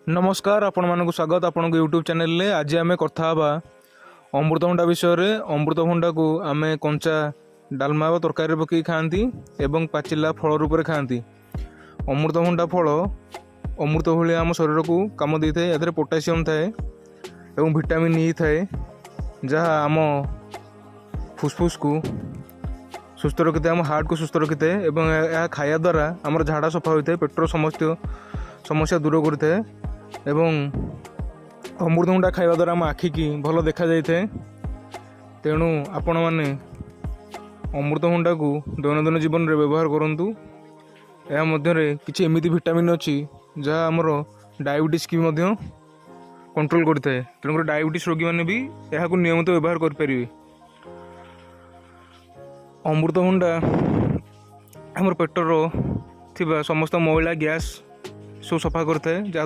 ନମସ୍କାର, ଆପଣମାନଙ୍କୁ ସ୍ୱାଗତ ଆପଣଙ୍କ ୟୁଟ୍ୟୁବ୍ ଚ୍ୟାନେଲରେ। ଆଜି ଆମେ କଥା ହେବା ଅମୃତଭଣ୍ଡା ବିଷୟରେ। ଅମୃତଭଣ୍ଡାକୁ ଆମେ କଞ୍ଚା ଡାଲମା ବା ତରକାରୀରେ ପକାଇ ଖାଆନ୍ତି ଏବଂ ପାଚିଲା ଫଳ ରୂପରେ ଖାଆନ୍ତି। ଅମୃତଭଣ୍ଡା ଫଳ ଅମୃତ ଭଳିଆ ଆମ ଶରୀରକୁ କାମ ଦେଇଥାଏ। ଏଥିରେ ପୋଟାସିୟମ୍ ଥାଏ ଏବଂ ଭିଟାମିନ୍ ଇ ଥାଏ, ଯାହା ଆମ ଫୁସଫୁସକୁ ସୁସ୍ଥ ରଖିଥାଏ, ଆମ ହାର୍ଟକୁ ସୁସ୍ଥ ରଖିଥାଏ ଏବଂ ଏହା ଖାଇବା ଦ୍ୱାରା ଆମର ଝାଡ଼ା ସଫା ହୋଇଥାଏ, ପେଟର ସମସ୍ତ ସମସ୍ୟା ଦୂର କରିଥାଏ ଏବଂ ଅମୃତଭଣ୍ଡା ଖାଇବା ଦ୍ୱାରା ଆମ ଆଖିକି ଭଲ ଦେଖାଯାଇଥାଏ। ତେଣୁ ଆପଣମାନେ ଅମୃତଭଣ୍ଡାକୁ ଦୈନନ୍ଦିନ ଜୀବନରେ ବ୍ୟବହାର କରନ୍ତୁ। ଏହା ମଧ୍ୟରେ କିଛି ଏମିତି ଭିଟାମିନ୍ ଅଛି, ଯାହା ଆମର ଡାଇବେଟିସ୍କି ବି ମଧ୍ୟ କଣ୍ଟ୍ରୋଲ କରିଥାଏ। ତେଣୁକରି ଡାଇବେଟିସ୍ ରୋଗୀମାନେ ବି ଏହାକୁ ନିୟମିତ ବ୍ୟବହାର କରିପାରିବେ। ଅମୃତଭଣ୍ଡା ଆମର ପେଟର ଥିବା ସମସ୍ତ ମଇଳା, ଗ୍ୟାସ୍ ସବୁ ସଫା କରିଥାଏ, ଯାହା